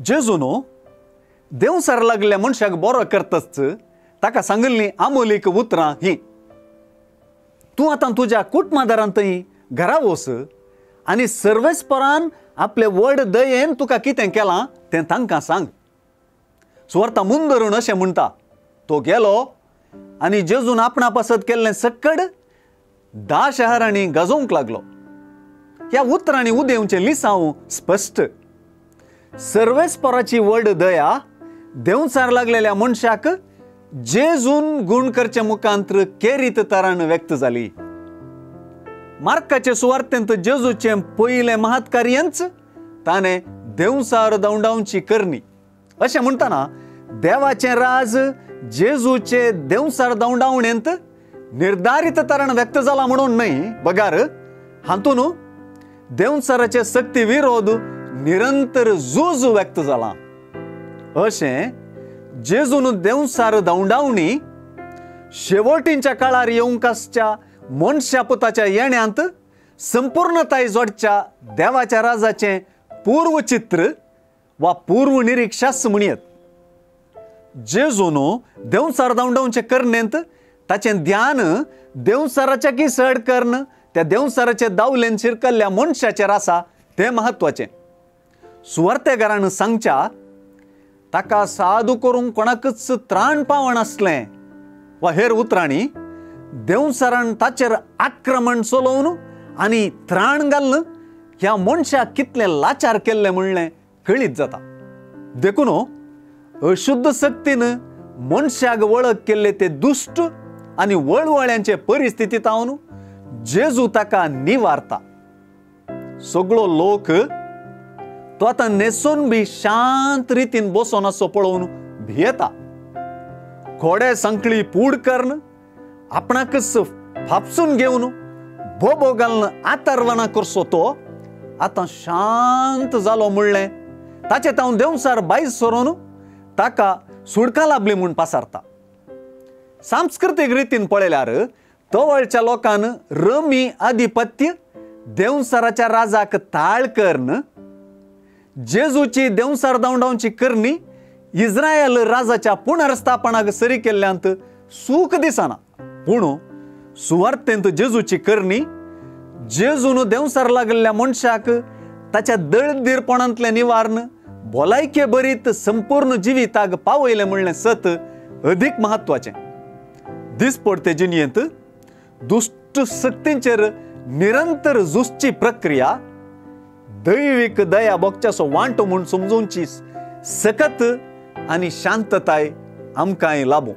जेजून देंवसार लागल्या मनशाक बरो करतच ताका सांगिल्लीं आमोलीक उतरां ही, तूं आतां तुज्या कुटुंबादारांतय घरा वच आनी सर्वेस्परान आपले व्हड दयेन तुका कितें केलां तें तांकां सांग. सुवार्ता मुंदरून अशें म्हणटा, तो गेलो आनी जेजून आपणा पासत केल्लें सक्कड 10 शहरांनी गाजोवंक लागलो. ह्या उतरांनी उदेवचें लिसांव स्पश्ट. सर्वेस्पराची व्हड दया देंवचार लागलेल्या मनशाक जेजून गुण करचे मुखांत्र केरीत तरान व्यक्त जाली. मार्काचे सुवार्तेंत जेजूचें पयलें महत्कार्यंच ताणें देंवचार दवंडावची करणी. अशें म्हणटना देवाचें राज जेजूचे देंवचार दवंडावणेंत निर्धारीत तरान व्यक्त जाला म्हणून न्हय, बगार हातून देंवचाराचे सक्ती विरोध निरंतर झूज व्यक्त जाला. अशें जेजून देंवचार दवंडावणी शेवटींच्या काळार येवंक आसच्या मनशा पुताच्या येण्यांत संपूर्णताय जोडच्या देवाच्या राजाचें पूर्वचित्र वा पूर्व निरिक्षाच म्हणयत. जेजून देंवचार दवंडावचे करणेंत ताचें ध्यान देंवचाराच्या की चड कर्ण त्या देंवचाराचे दावलेन शिरकल्ल्या मनशाचेर आसा तें म्हत्वाचें. सुवार्तेगारान सांगच्या ताका साधू करूंक कोणाकच त्राण पावण आसलें वा हेर उतरांनी देंवचारान ताचेर आक्रमण चलोवन आनी त्राण घालून ह्या मनशाक कितलें लाचार केल्लें म्हणलें कळीत जाता. देखून अशुद्ध शक्तीन मनशाक वळख केल्ले ते दुश्ट आनी वळवळ्यांचे परिस्थितींत हांव जेजू ताका निवारता. सगळो लोक तो आतां न्हेसून बी शांत रितीन बसोन आसो पळोवन भियेता. घोडे सांकळी पूड करून आपणाकच फापसून घेवन बोबो घालून आतरवना करसो तो आतां शांत जालो म्हणलें ताचें तांव देंवचार भायर सरून ताका सुडकां लाबली म्हूण पासारता. सांस्कृतीक रितीन पळयल्यार तवळच्या लोकान रमी आधिपत्य देंवचाराच्या राजाक ताळ करून जेजूची देंवचार दवंडावची करणी इस्रायल राजाच्या पुनर्स्थापनाक सरी केल्ल्यांत सूख दिसना. पूण सुवार्तेंत जेजूची करणी जेजून देंवचार लागल्ल्या मनशाक ताच्या दळदीरपणांतलें निवारण भलायके बरीत संपूर्ण जिविताक पावयलें म्हणलें सत अदीक म्हत्वाचें. दिसपडते जिणेंत दुश्ट शक्तींचेर निरंतर झुजची प्रक्रिया दैवीक दया भोगच्याचो वांटो म्हूण समजोवची सकत आनी शांतताय आमकांय लाबूं.